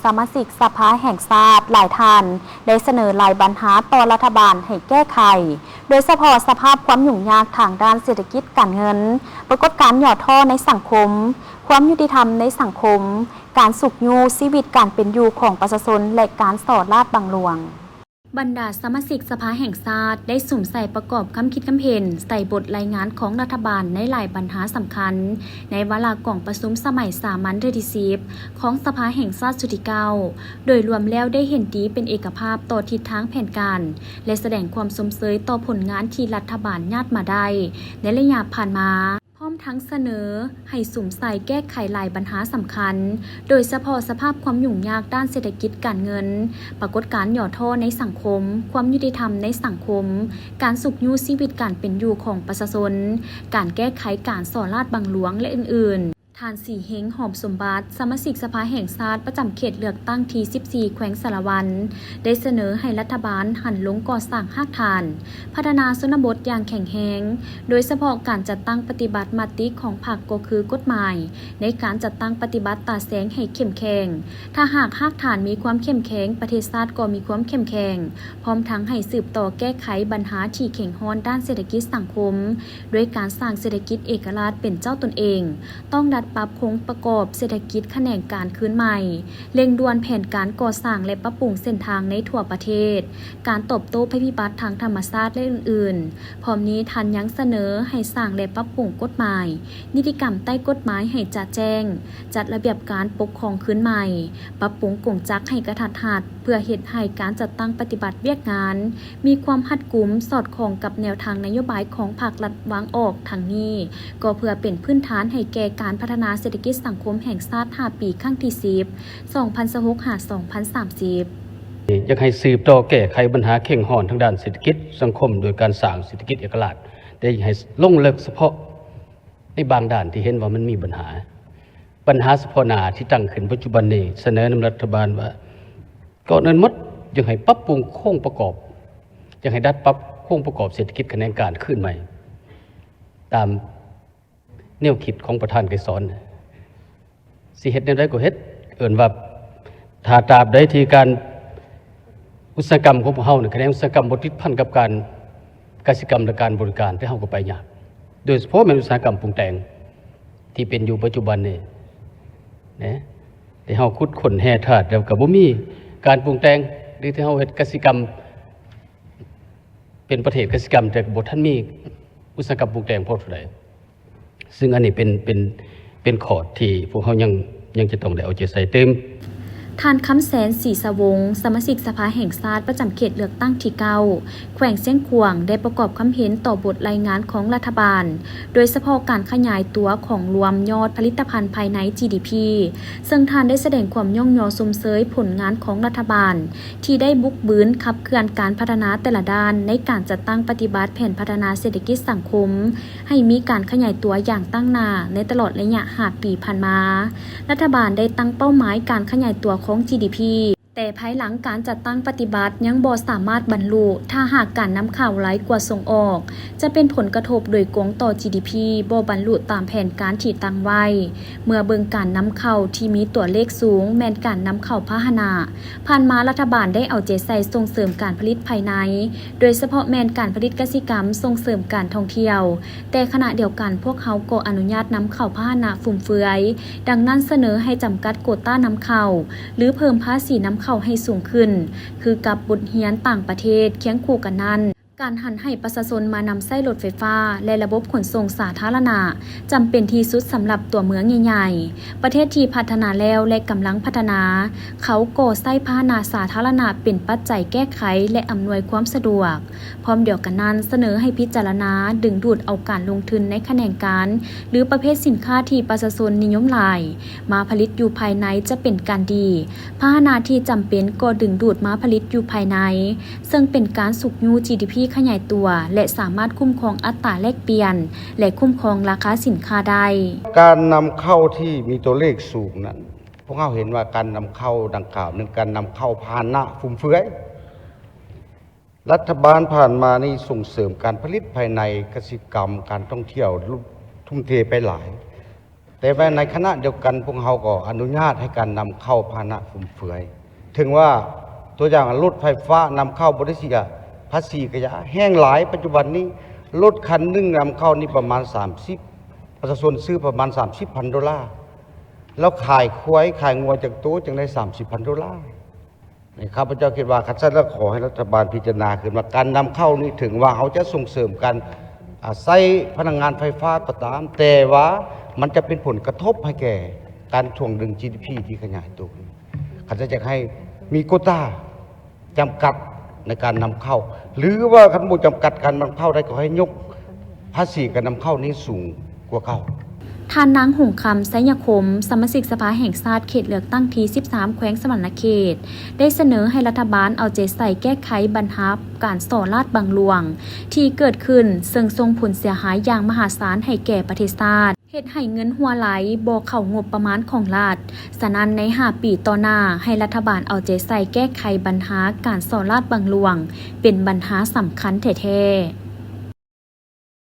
ສະມາຊິກສະພາແຫ່ງຊາດຫຼາຍທ່ານ ໄດ້ສະເໜີຫຼາຍບັນຫາຕໍ່ລັດຖະບານໃຫ້ແກ້ໄຂ, ໂດຍສະເພາະສະພາບຄວາມຫຍຸ້ງຍາກທາງດ້ານເສດຖະກິດການເງິນ, ປາກົດການຫຍໍ້ທໍ້ໃນສັງຄົມ, ຄວາມຍຸຕິທຳໃນສັງຄົມ, ການຊຸກຍູ້ຊີວິດການເປັນຢູ່ຂອງປະຊາຊົນ ແລະ ການສໍ້ລາດບັງຫຼວງ. ບັນດາສະມາຊິກສະພາແຫ່ງຊາດໄດ້ສຸມໃສ່ປະກອບຄຳຄິດຄຳເຫັນໃສ່ບົດລາຍງານຂອງລັດຖະບານໃນຫຼາຍບັນຫາສຳຄັນ ໃນວາລະກອງປະຊຸມສະໄໝສາມັນເທື່ອທີສິບ ຂອງສະພາແຫ່ງຊາດຊຸດທີເກົ້າ ໂດຍລວມແລ້ວໄດ້ເຫັນດີເປັນເອກະພາບຕໍ່ທິດທາງແຜນການ ແລະ ສະແດງຄວາມຊົມເຊີຍຕໍ່ຜົນງານທີ່ລັດຖະບານຍາດມາໄດ້ໃນໄລຍະຜ່ານມາ. ພ້ອມທັງສະເໜີໃຫ້ສຸມໃສ່ແກ້ໄຂຫຼາຍບັນຫາສຳຄັນ, ໂດຍສະເພາະສະພາບຄວາມຫຍຸ້ງຍາກດ້ານເສດຖະກິດການເງິນ, ປາກົດການຫຍໍ້ທໍ້ໃນສັງຄົມ, ຄວາມຍຸຕິທຳໃນສັງຄົມ, ການຊຸກຍູ້ຊີວິດການເປັນຢູ່ຂອງປະຊາຊົນ, ການແກ້ໄຂການສໍ້ລາດບັງຫຼວງ ແລະ ອື່ນໆ. ທ່ານ ສີເຮງ ຫອມສົມບັດ, ສະມາຊິກສະພາແຫ່ງຊາດປະຈຳເຂດເລືອກຕັ້ງທີສິບສີ່ ແຂວງສາລະວັນ, ໄດ້ສະເໜີໃຫ້ລັດຖະບານຫັນລົງກໍ່ສ້າງຮາກຖານ ພັດທະນາຊົນນະບົດຢ່າງແຂງແຮງ, ໂດຍສະເພາະການຈັດຕັ້ງປະຕິບັດມະຕິຂອງພັກກໍຄືກົດໝາຍ ໃນການຈັດຕັ້ງປະຕິບັດຕາແສງໃຫ້ເຂັ້ມແຂງ. ຖ້າຫາກຮາກຖານມີຄວາມເຂັ້ມແຂງ, ປະເທດຊາດກໍມີຄວາມເຂັ້ມແຂງ, ພ້ອມທັງໃຫ້ສືບຕໍ່ແກ້ໄຂບັນຫາທີ່ເຄັ່ງຮ້ອນດ້ານເສດຖະກິດສັງຄົມ ດ້ວຍການສ້າງເສດຖະກິດເອກະລາດເປັນເຈົ້າຕົນເອງ, ຕ້ອງດັດປັບໂຄງປະກອບເສດຖະກິດຂະແໜງການຄືນໃໝ່, ເລັ່ງດ່ວນແຜນການກໍ່ສ້າງ ແລະ ປັບປຸງເສັ້ນທາງໃນທົ່ວປະເທດ, ການຕອບໂຕ້ໄພພິບັດທາງທຳມະຊາດ ແລະ ອື່ນໆ. ພ້ອມນີ້ທ່ານຍັງສະເໜີໃຫ້ສ້າງ ແລະ ປັບປຸງກົດໝາຍ, ນິຕິກຳໃຕ້ກົດໝາຍໃຫ້ຈະແຈ້ງ, ຈັດລະບຽບການປົກຄອງຄືນໃໝ່, ປັບປຸງກົງຈັກໃຫ້ກະທັດຮັດ ເພື່ອເຮັດໃຫ້ການຈັດຕັ້ງປະຕິບັດວຽກງານ ມີຄວາມຮັດກຸມສອດຄ່ອງກັບແນວທາງນະໂຍບາຍຂອງພັກລັດວາງອອກ. ທັງນີ້ກໍເພື່ອເປັນພື້ນຖານໃຫ້ແກ່ການພັດທະນາເສດຖະກິດສັງຄົມແຫ່ງຊາດຫ້າປີຄັ້ງທີສິບ ສອງພັນຊາວຫົກ ຫາ ສອງພັນສາມສິບ. ຢາກໃຫ້ສືບຕໍ່ແກ້ໄຂບັນຫາເຄັ່ງຮ້ອນທາງດ້ານເສດຖະກິດສັງຄົມ ໂດຍການສ້າງເສດຖະກິດເອກະລາດ, ແຕ່ຢາກໃຫ້ລົງເລິກສະເພາະໃນບາງດ້ານທີ່ເຫັນວ່າມັນມີບັນຫາ. ບັນຫາສະເພາະໜ້າທີ່ຕັ້ງຂຶ້ນປັດຈຸບັນນີ້ ສະເໜີນຳລັດຖະບານວ່າ ກ່ອນອື່ນໝົດຢາກໃຫ້ປັບປຸງໂຄງປະກອບ, ຢາກໃຫ້ດັດປັບໂຄງປະກອບເສດຖະກິດຂະແໜງການຄືນໃໝ່ ຕາມແນວຄິດຂອງປະທານໄກສອນ. ຊິເຮັດແນວໃດກໍເຮັດ, ເອີ້ນວ່າຖ້າຕາບໃດທີ່ການ ອຸດສາຫະກຳຂອງພວກເຮົານີ້ ຂະແໜງອຸດສາຫະກຳບໍ່ຕິດພັນກັບການກະສິກຳ ແລະ ການບໍລິການ, ແຕ່ເຮົາກໍໄປຍາກ, ໂດຍສະເພາະແມ່ນອຸດສາຫະກຳປຸງແຕ່ງທີ່ເປັນຢູ່ປັດຈຸບັນນີ້ນະ. ທີ່ເຮົາຂຸດຄົ້ນແຮ່ທາດແລ້ວກໍບໍ່ມີການປຸງແຕ່ງ, ຫຼື ທີ່ເຮົາເຮັດກະສິກຳເປັນປະເທດກະສິກຳ ແຕ່ກໍບໍ່ທັນມີອຸດສາຫະກຳປຸງແຕ່ງພໍເທົ່າໃດ. ຊຶ່ງອັນນີ້ເປັນ ເປັນ ເປັນຂໍ້ທີ່ພວກເຮົາຍັງ ຍັງຈະຕ້ອງໄດ້ເອົາໃຈໃສ່ຕື່ມ. ທ່ານ ຄຳແສນ ສີສະວົງ, ສະມາຊິກສະພາແຫ່ງຊາດປະຈຳເຂດເລືອກຕັ້ງທີເກົ້າ ແຂວງຊຽງຂວາງ ໄດ້ປະກອບຄຳເຫັນຕໍ່ບົດລາຍງານຂອງລັດຖະບານ, ໂດຍສະເພາະການຂະຫຍາຍຕົວຂອງລວມຍອດຜະລິດຕະພັນພາຍໃນ ຈີດີພີ ເຊິ່ງທ່ານໄດ້ສະແດງຄວາມຍ້ອງຍໍຊົມເຊີຍຜົນງານຂອງລັດຖະບານ ທີ່ໄດ້ບຸກບືນຂັບເຄື່ອນການພັດທະນາແຕ່ລະດ້ານໃນການຈັດຕັ້ງປະຕິບັດແຜນພັດທະນາເສດຖະກິດສັງຄົມ ໃຫ້ມີການຂະຫຍາຍຕົວຢ່າງຕັ້ງໜ້າໃນຕະຫຼອດໄລຍະຫ້າປີຜ່ານມາ. ລັດຖະບານໄດ້ຕັ້ງເປົ້າໝາຍການຂະຫຍາຍຕົວຂອງ ຈີດີພີ ແຕ່ພາຍຫຼັງການຈັດຕັ້ງປະຕິບັດຍັງບໍ່ສາມາດບັນລຸ, ຖ້າຫາກການນຳເຂົ້າຫຼາຍກວ່າສົ່ງອອກ, ຈະເປັນຜົນກະທົບໂດຍກົງຕໍ່ ຈີດີພີ ບໍ່ບັນລຸຕາມແຜນການທີ່ຕັ້ງໄວ້. ເມື່ອເບິ່ງການນຳເຂົ້າທີ່ມີຕົວເລກສູງ ແມ່ນການນຳເຂົ້າພາຫະນະ. ຜ່ານມາລັດຖະບານໄດ້ເອົາໃຈໃສ່ສົ່ງເສີມການຜະລິດພາຍໃນ, ໂດຍສະເພາະແມ່ນການຜະລິດກະສິກຳ, ສົ່ງເສີມການທ່ອງທ່ຽວ, ແຕ່ຂະນະດຽວກັນພວກເຮົາກໍອະນຸຍາດນຳເຂົ້າພາຫະນະຟຸມເຟືອຍ. ດັ່ງນັ້ນສະເໜີໃຫ້ຈຳກັດໂກຕານຳເຂົ້າ ຫຼື ເພີ່ມພາສີນຳເຂົ້າໃຫ້ສູງຂຶ້ນ. ຄືກັບບົດຮຽນຕ່າງປະເທດ, ຄຽງຄູ່ກັນນັ້ນ, ການຫັນໃຫ້ປະຊາຊົນມານຳໃຊ້ລົດໄຟຟ້າ ແລະ ລະບົບຂົນສົ່ງສາທາລະນະ ຈຳເປັນທີ່ສຸດສຳລັບຕົວເມືອງໃຫຍ່ໆ. ປະເທດທີ່ພັດທະນາແລ້ວ ແລະ ກຳລັງພັດທະນາ, ເຂົາກໍໃຊ້ພາຫະນະສາທາລະນະເປັນປັດໄຈແກ້ໄຂ ແລະ ອຳນວຍຄວາມສະດວກ. ພ້ອມດຽວກັນນັ້ນ, ສະເໜີໃຫ້ພິຈາລະນາດຶງດູດເອົາການລົງທຶນໃນຂະແໜງການ ຫຼື ປະເພດສິນຄ້າທີ່ປະຊາຊົນນິຍົມຫຼາຍ ມາຜະລິດຢູ່ພາຍໃນຈະເປັນການດີ. ພາຫະນະທີ່ຈຳເປັນກໍດຶງດູດມາຜະລິດຢູ່ພາຍໃນ, ເຊິ່ງເປັນການຊຸກຍູ້ ຈີດີພີ ຂະຫຍາຍຕົວ ແລະ ສາມາດຄຸ້ມຄອງອັດຕາແລກປ່ຽນ ແລະ ຄຸ້ມຄອງລາຄາສິນຄ້າໄດ້. ການນຳເຂົ້າທີ່ມີຕົວເລກສູງນັ້ນ, ພວກເຮົາເຫັນວ່າການນຳເຂົ້າດັ່ງກ່າວແມ່ນການນຳເຂົ້າພາຫະນະຟຸມເຟືອຍ. ລັດຖະບານຜ່ານມານີ້ສົ່ງເສີມການຜະລິດພາຍໃນ, ກະສິກຳ, ການທ່ອງທ່ຽວ, ທຸ່ມເທໄປຫຼາຍ. ແຕ່ວ່າໃນຂະນະດຽວກັນ ພວກເຮົາກໍອະນຸຍາດໃຫ້ການນຳເຂົ້າພາຫະນະຟຸມເຟືອຍ ເຖິງວ່າຕົວຢ່າງລົດໄຟຟ້ານຳເຂົ້າບໍ່ໄດ້ເສຍພາສີກະຢ່າ ແຮ່ງຫຼາຍປັດຈຸບັນນີ້ ລົດຄັນໜຶ່ງນຳເຂົ້ານີ້ປະມານສາມສິບ ປະຊາຊົນຊື້ປະມານສາມສິບພັນໂດລາ ແລ້ວຂາຍຄວາຍຂາຍງົວຈັກໂຕ ຈັ່ງໄດ້ສາມສິບພັນໂດລາ. ນີ້ ຂ້າພະເຈົ້າຄິດວ່າ ຄັນຊັ້ນແລ້ວ ຂໍໃຫ້ລັດຖະບານພິຈາລະນາຄືນວ່າ ການນຳເຂົ້ານີ້ ເຖິງວ່າເຮົາຈະສົ່ງເສີມການ ອາ ໃຊ້ພະລັງງານໄຟຟ້າກໍຕາມ, ແຕ່ວ່າມັນຈະເປັນຜົນກະທົບໃຫ້ແກ່ການຖ່ວງດຶງ ຈີດີພີ ທີ່ຂະຫຍາຍໂຕຂຶ້ນ. ຄັນຈະຢາກໃຫ້ມີໂກຕາຈຳກັດໃນການນຳເຂົ້າ ຫຼືວ່າຄັນບໍ່ຈຳກັດການນຳເຂົ້າໄດ້ ກໍໃຫ້ຍົກພາສີການນຳເຂົ້ານີ້ສູງກວ່າເກົ່າ. ທ່ານນາງ ຫົງຄຳ ໄຊຍະຄົມ ສະມາຊິກສະພາແຫ່ງຊາດເຂດເລືອກຕັ້ງທີສິບສາມ ແຂວງສະຫວັນນະເຂດ ໄດ້ສະເໜີໃຫ້ລັດຖະບານເອົາໃຈໃສ່ແກ້ໄຂບັນຫາການສໍ້ລາດບັງຫຼວງທີ່ເກີດຂຶ້ນ ເຊິ່ງສົ່ງຜົນເສຍຫາຍຢ່າງມະຫາສານໃຫ້ແກ່ປະເທດຊາດ, ເຮັດໃຫ້ເງິນຮົ່ວໄຫຼບໍ່ເຂົ້າງົບປະມານຂອງລັດ. ສະນັ້ນ ໃນຫ້າປີຕໍ່ໜ້າ ໃຫ້ລັດຖະບານເອົາໃຈໃສ່ແກ້ໄຂບັນຫາການສໍ້ລາດບັງຫຼວງ ເປັນບັນຫາສຳຄັນແທ້ໆ.